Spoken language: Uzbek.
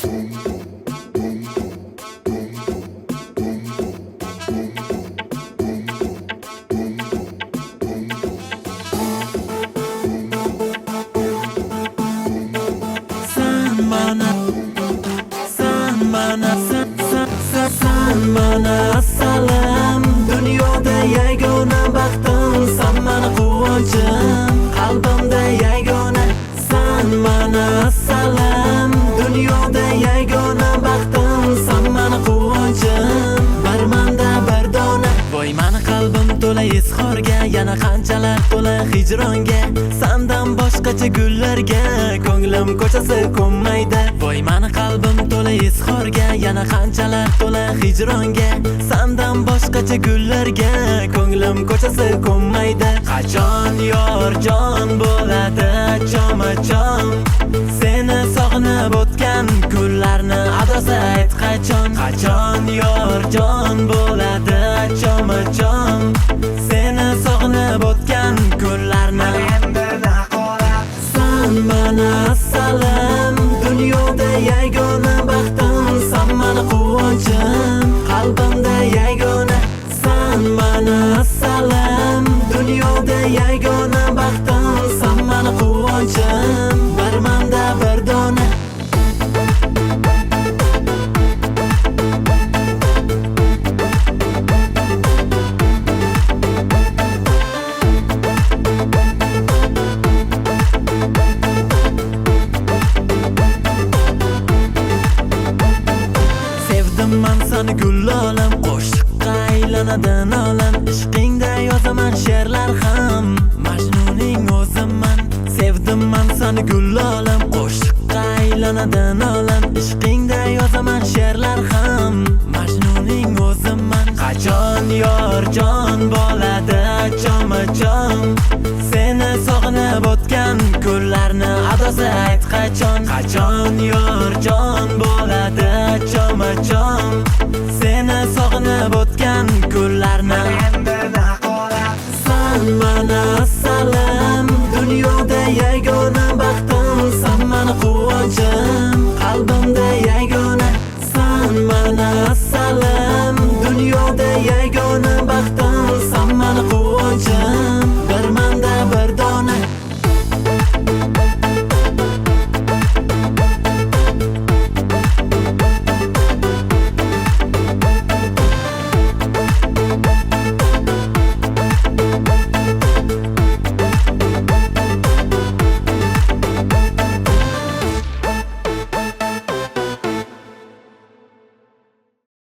San mana, san mana, san, san, san, san mana asalim. Dunyoda yagona baxtim, san mani quvonchim, qalbimda yagona. San mana asalim, dunyoda yagona baxtim, san mani quvonchim, bir manda bir dona. Voy mani qalbim to'la izhorga, yana qanchalar to'la hijronga. Sandan boshqacha gullarga ko'nglim ko'chasi ko'nmaydi. Voy mani qalbim to'la izhorga, yana qanchalar to'la hijronga. Sandan boshqacha gullarga ko'nglim ko'chasi ko'nmaydi. Qachon yor jon bo'ladi choma-chom, seni sog'inib o'tgan kunlarni adosi ayt qachon. Qachon yor jon bo'ladi choma-chom, seni sog'inib o'tgan kunlarni. San mana asalim, dunyoda yagona baxtim, san mani quvonchim, qalbimda yagona. San mana asalim, dunyoda yagona baxtim, san mani quvonchim, bir manda bir dona. Sevdim man seni gulolim, qo'shiqqa aylanadi nolam. Ishqingda yozaman she'rlar ham, Majnuning o'zimman. Sevdim man seni gulolim, qo'shiqqa aylanadi nolam. Ishqingda yozaman she'rlar ham, Majnuning o'zimman. Qachon yor jon bo'ladi choma-chom, seni sog'inib o'tgan kunlarni adosi ayt qachon. Qachon yor jon bo'ladi choma-chom, seni sog'inib o'tgan kunlarni. San mana asalim, dunyoda yagona